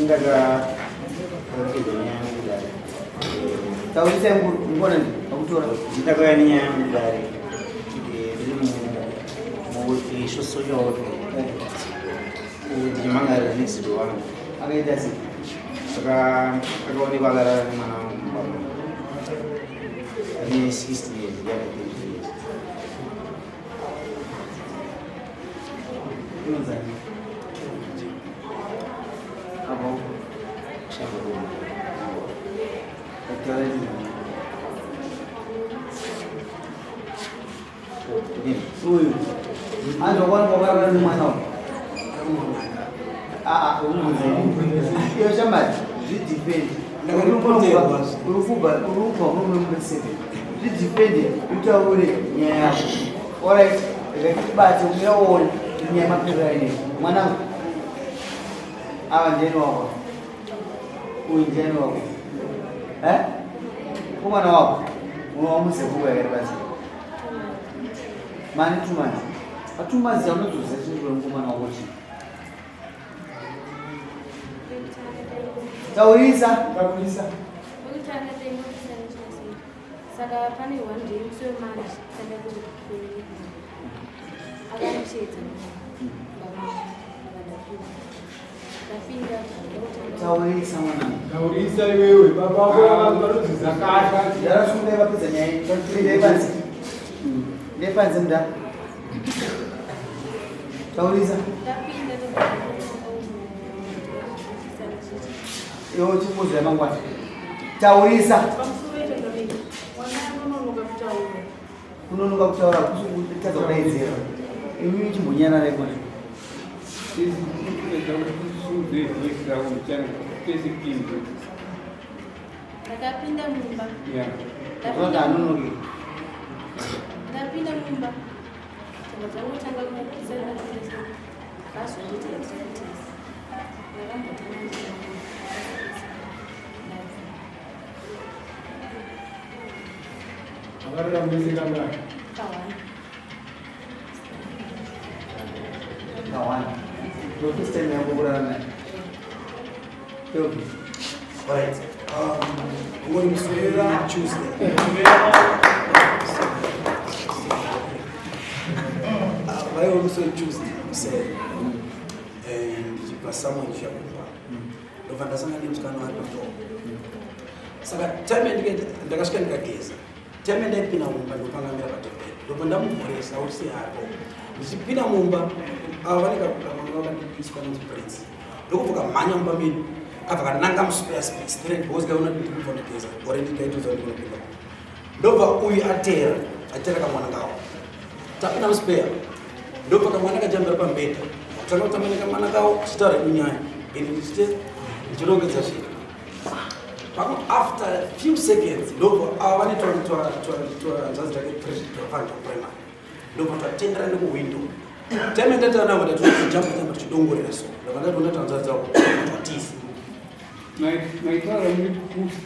Ndakapedza nyaya yangu kudare. Taurisa ngona akutora. Ndakauya nenyaya yangu kudare. Ndiri muishosocho ndichimangarira next door wangu. Akaita sei? Saka akaonekwa akarara nemwana wangu mumba mangu. Ane 60 years, ndiye ane 30 years. Inonzani? Apo. Taura Uyu. Anzi wakwana kwakarara nemwana uyu. Ah, unobvunza ini. Iyo shamwari, zvidefend. Uri kubva uri kubva murume mumwe seven. Zvidefend utaure nyaya yako. Alright, rega tibate umira uone nyaya mapera ine. Mwanangu. Ava ndiani wako? Uyu ndiani wako? Eh? Komwana wako? Unowamuzevuka here basi? Mani 2 months. Pa 2 months aunozoziva chinhu mukomana wako chii? Taurisa. Taurisa. Saka pane one day musi wemanje tanda akamuchedza ndapinda. Taurisa, mwanangu. Taurisa iwewe, baba vako vanonzi Zakata. Ndarasunga vapedza nyaya iyi. Ndepanze. Ndepanze mudhara. Taurisa. Ndapinda. Iwe chimbuzi yamangwana. Taurisa. Pamusoro ichangamire, mwana anononoka kutaura. Kunonoka kutaura kutadza kudaidzira. Imi chimbonyarara ikona. Sisi kuti voice rako mchana tese tinzwe. Ndakapinda mumba. Zvoti anonoki. Ndapinda mumba, tanga dzangotanga kupisa, vazondiita activities, ndakambotanga. Akarara mwezi kangani? Kawani. Kawani. Ndo first time yako kurara naye? Kelvin. Alright. Ngori muswera Tuesday. Vaiwa musi weTuesday musere. Ndichibva somewhere ndichiya kumba. Ndobva ndasangana nemusikana wari padoor. Saka time yandikaenda ndakasvika ndikageza. Time yandaipinda mumba ndopangamira padhebheni. Ndobva ndamumhoresa kuti sei hapo. Ndichipinda mumba ava vanenge kamwana vakadikiswa kanonzi Prince. Ndokubva kamhanya mumba medu. Kabva kananga muspare straight because kaona kuti ndikubva ndageza. Already kaitoza kuti ndinopinda. Ndobva uyu atera, atera kamwana kawo. Tapinda muspare. Ndobva kamwana kajambira pambedha. Kutanga kutamba nekamwana kawo tichitaura inyaya. Ini ndichite ndichirongedza zvinhu. Pamwe after few seconds ndobva ava vane twanzvazi take twafana primary. Ndobva twatendera nekuwindow. Time yandataura navo ndati jamba jamba tichidongorera so. Ndabva ndatoona twanzvazi dzavo twatiza. Maitaura muri kupi?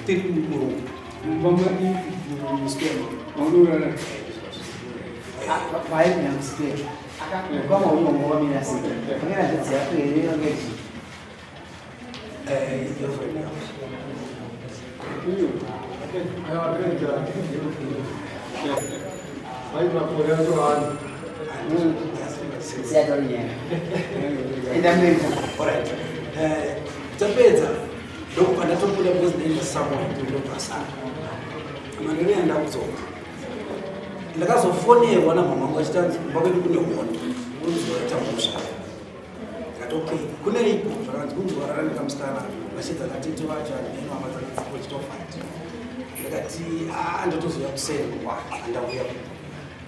Tiri murumu. Mumba madiki maunorara? Vaipinda musipera. Ukama unongo wamira sei? Pangena hanzvadzi yako here yanga ichi? Girlfriend yangu. Iyo. Vai makore acho ano. Siyataura nyaya. Enda mberi. Alright. Tapedza ndokubva ndatobuda because ndaenda somewhere ndobva sana. Manheru yandakudzoka. Ndakazofonerwa namama wangu achitanzi kumba kwedu kune hondo. Kunzi waita musha. Ndikati okay, kuneiko? Zvakanzi kunzi warara nekamusikana vachidza natete vacho haneno hama dzakadzipo chitofight. Ndikati ah, ndotozouya kuseni mangwana. Andauya.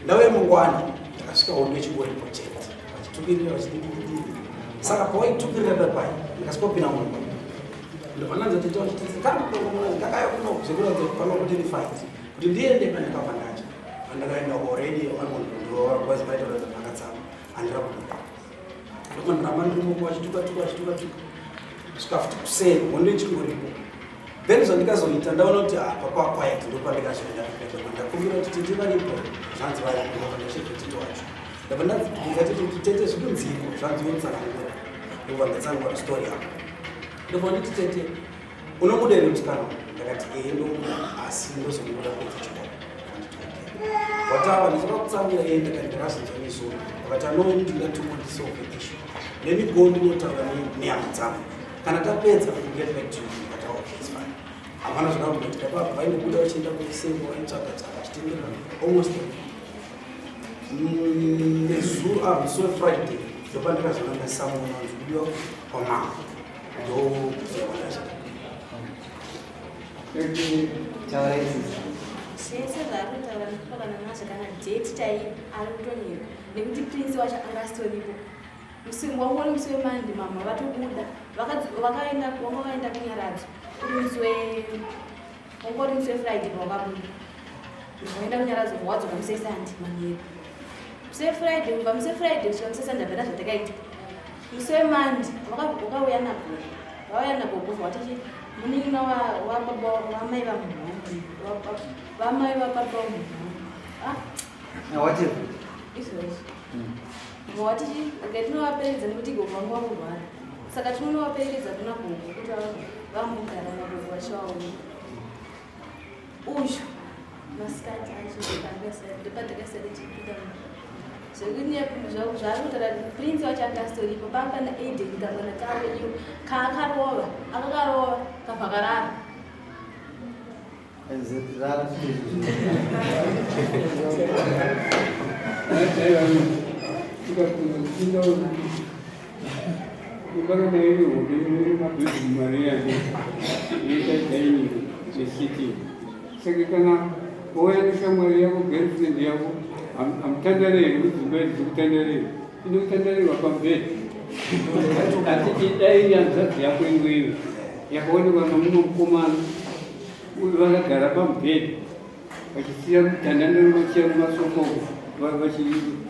Ndauya mangwana ndakasvika hondo ichingoripo chete. Vachitukirira vachididididi. Saka pawaitukirira papai ndakasvika kupinda mumba. Ndobva ndanzi tete vachiti kakaya kuno zvekuratidza kuti panga kuti fight. Kuti ndiende pandakabva ndacha. Pandakaenda already vanondorova because vaitaura zvakatsama. Handira kubuda. Ndokundiramba ndirimo vachituka tuka vachituka tuka. Svika futi kuseni hondo ichingoripo. Then zvandikazoita ndaona kuti apa kwaquiet ndopandikazoenda kupeta ndakumbira kuti tete varipo, zvanzi varipo, ndobva ndasvika tete wacho. Ndabva ndabvunza tete kuti tete zvikunziko, zvanzi wotsanangura. Ndobva ndatsanangura story yako. Ndobva nditi tete, unomuda here musikana uyu? Ndakati ehe ndomuda asi ndozomuda pedza chikoro. Watawa ndichakutsamwira ehe ndakati ndakazvinzwa nezuro. Vakati ano ndingatumwa ndisolve issue. Let me go ndinotaura nehama dzangu. Kana tapedza we get back to you. Ndikati okay it's fine. Hapana zvakamboitika ipapo vaingobuda vachienda kusengo vaitsvaga tsvaga vachitenderera almost nezuro ah, musi wefriday ndopandakazoona ndasamona ndikudiwa kwamama Zvese zvaari kutaura ndikupokana nazvo kana date chaiyo ari kutonyeka nekuti prince wacho anga asitoripo. Musi wanga uri musi wemandi mama vatobuda vakaenda wanga vaenda kunyaradzo uri musi we wanga uri musi wefriday pawakabuda vaenda kunyaradzo wadzoka musi wesunday manheru musi wefriday kubva musi wefriday kusvika musi wesunday hapana zvatakaita musi wemandi wakauya nagogo vauya nagogo vatiti munin'ina wababa wamai vamunhu vamai vababa vamunhu ah. Whatever. Izvozvo. Wati okay, tinovaperekedza nekuti gogo vangu vakurwara saka tinonovaperekedza kuna gogo kuti vambogara nagogo vachivaona uyu masikati acho ndopatakasara tichipinda zvekuti zvaari kutaura prince wacho anga asitoripo panga pana aiden kamwana kavo iyo kaakarova akakarova kabva karara. Saka kana wauya neshamwari yako, girlfriend yako, hamutandare here kudzimba idzi dzekutandarira? Inotandarirwa pamubhedha. Atiti dai hanzvadzi yako iwewe yakaonekwa nomumwe mukomana vakagara pamubhedha vachisiya mutandandaro, vachiya mumasofa uko,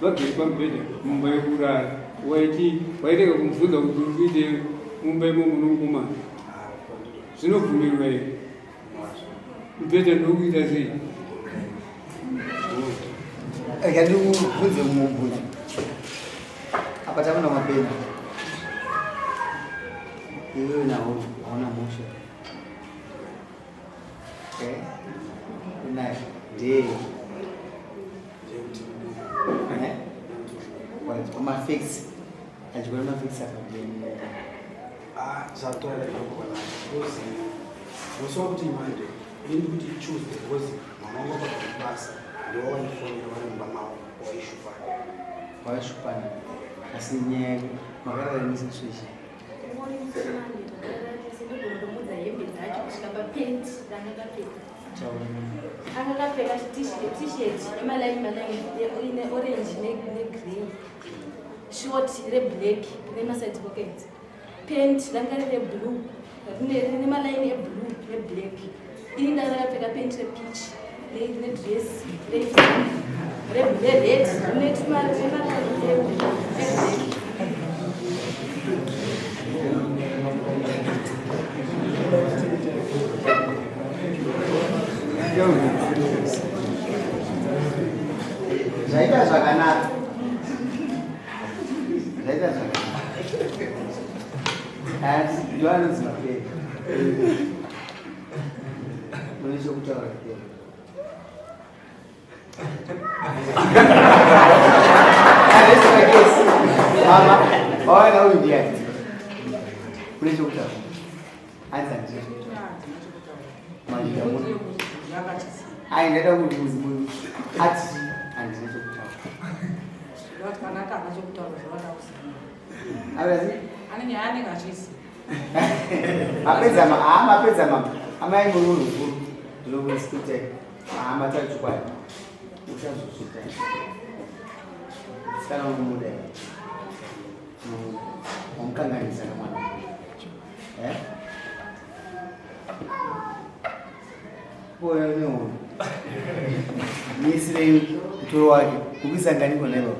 vagere pamubhedha mumba yekurara, waiti wairega kumubvunza kuti uri kuitei mumba imomo nomukomana? Zvinobvumirwa here? Mubhedha ndokuita sei? Rega ndikubvunze mumwe mubvunzo. Apa takuna mapena. Iwewe nawo hauna mhosva. Eh? Unayo. Ndiye. Eh? Right, pamafix. Achikona mafix akageni. Ah, zvataura ndinokuona because musi wakuti Monday, ini ndikuti Tuesday because mama wangu akabva kubasa ndowawaifonera vari mumba mavo waishupana. Waishupana. Asi nyaya yako makararamisa sweshe. Ndogona hembe dzacho kusvika papenti ranga akapfeka. Taura. Anga akapfeka t-shirt yemalaini malaini ine orange negrey, short reblack nemaside pockets, pant ranga rine blue, rine malaini eblue neblack. Ini ndanga ndakapfeka pant repeach nedress rered rine tumalaini eblack. Zvaita zvakanaka. Zvaita zvakanaka. Asi ndo anonzi mapena. Mune chokutaura pena. Rest my case. Mama, waona huyu ndiani? Mune chokutaura. Hanzi handina chokutaura. Majida munhu. Ai, ndaida kuti munhu ati handina chokutaura. Kana kana chokutaura zvavada kuziva. Aurazi? Ane nyaya anenge achiziva. Mapedza ma ah mapedza mama. Amai muri munhu mukuru. Ndinokurespectai. Ah mataura chokwadi. Uchazozvita. Sikana unomuda here? Unomuda. Wamukanganisa kamwana. Eh? Boya nehono. Misirei mutoro wake. Kukusanganiko naye baba.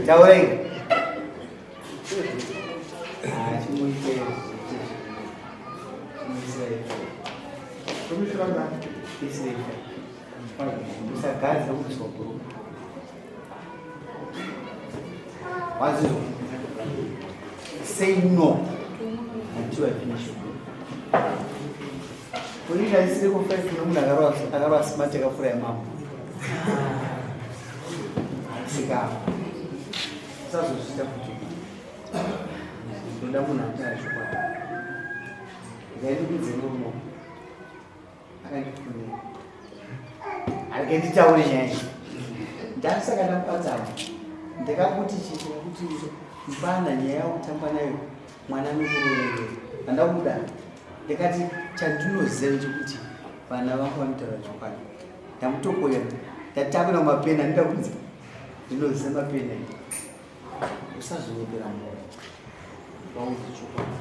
Taurai. Ah, chimuite. Chimuisirei. Isirei. Usagadza kubviswa bhurukwa. Wazizwa? Say no. Until I finish your book. Unoita isiri ku 5 nomunhu akarova smart akafura yamambo. Sika. Usazozviita futi. Ndoda munhu anotaura chokwadi. Ngaindikudze murume akandifonera. Arege nditaure nyaya iyi. Ndasaka ndamubatana. Ndakakuti chii ndakakuti mfana nyaya yakutamba nayo mwana anokuroverera. Handakuda. Ndakati chandinoziva ndechekuti vana vangu vanotaura chokwadi. Ndamutokoya. Ndatakura mapeni andida kunzi ndinoziva mapeni. Usazonyepera munhu. Vaudze chokwadi.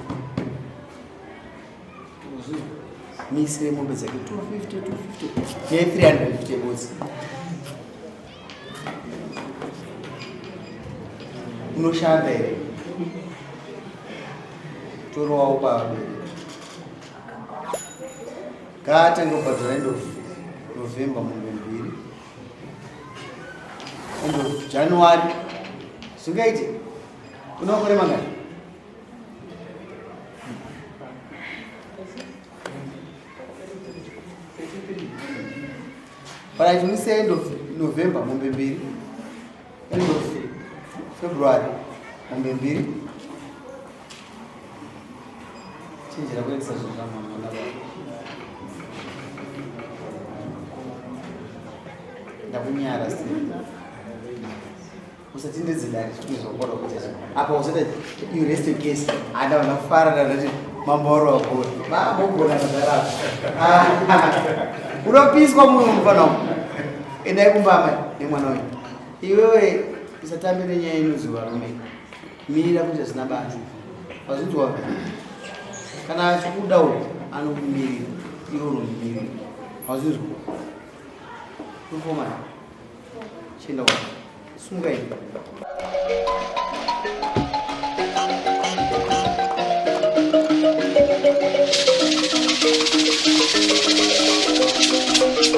Misire mombe dzake 250 250 ne 350 bodzi. Unoshanda here? Torowawo pavabereki. Ngaatange kubhadhara end of November mombe mbiri. End of January. Zvingaite? Una makore mangani? Alright, we say end of November mombe mbiri. End of February mombe mbiri. Chinjira kuendesa zvinhu zvamama nababa. Ndakunyara Steve. Usatindedze dare zvimwe zvakora kuita izvi. Apa usati you rest your case. Handa vana kufara ndati mambo waro wagona. Mambo gona kadara. Unopiswa munhu mufana wangu. Endai kumba amai nemwana wenyu. Iwewe usatambe nenyaya inonzi varume. Mirira kuita zvisina basa. Wazvinzwa? Kana achikuda uyu anokumirira. Iwe unomumirira. Wazvinzwa? Tofomana. Chienda kwa. Sumuka ini.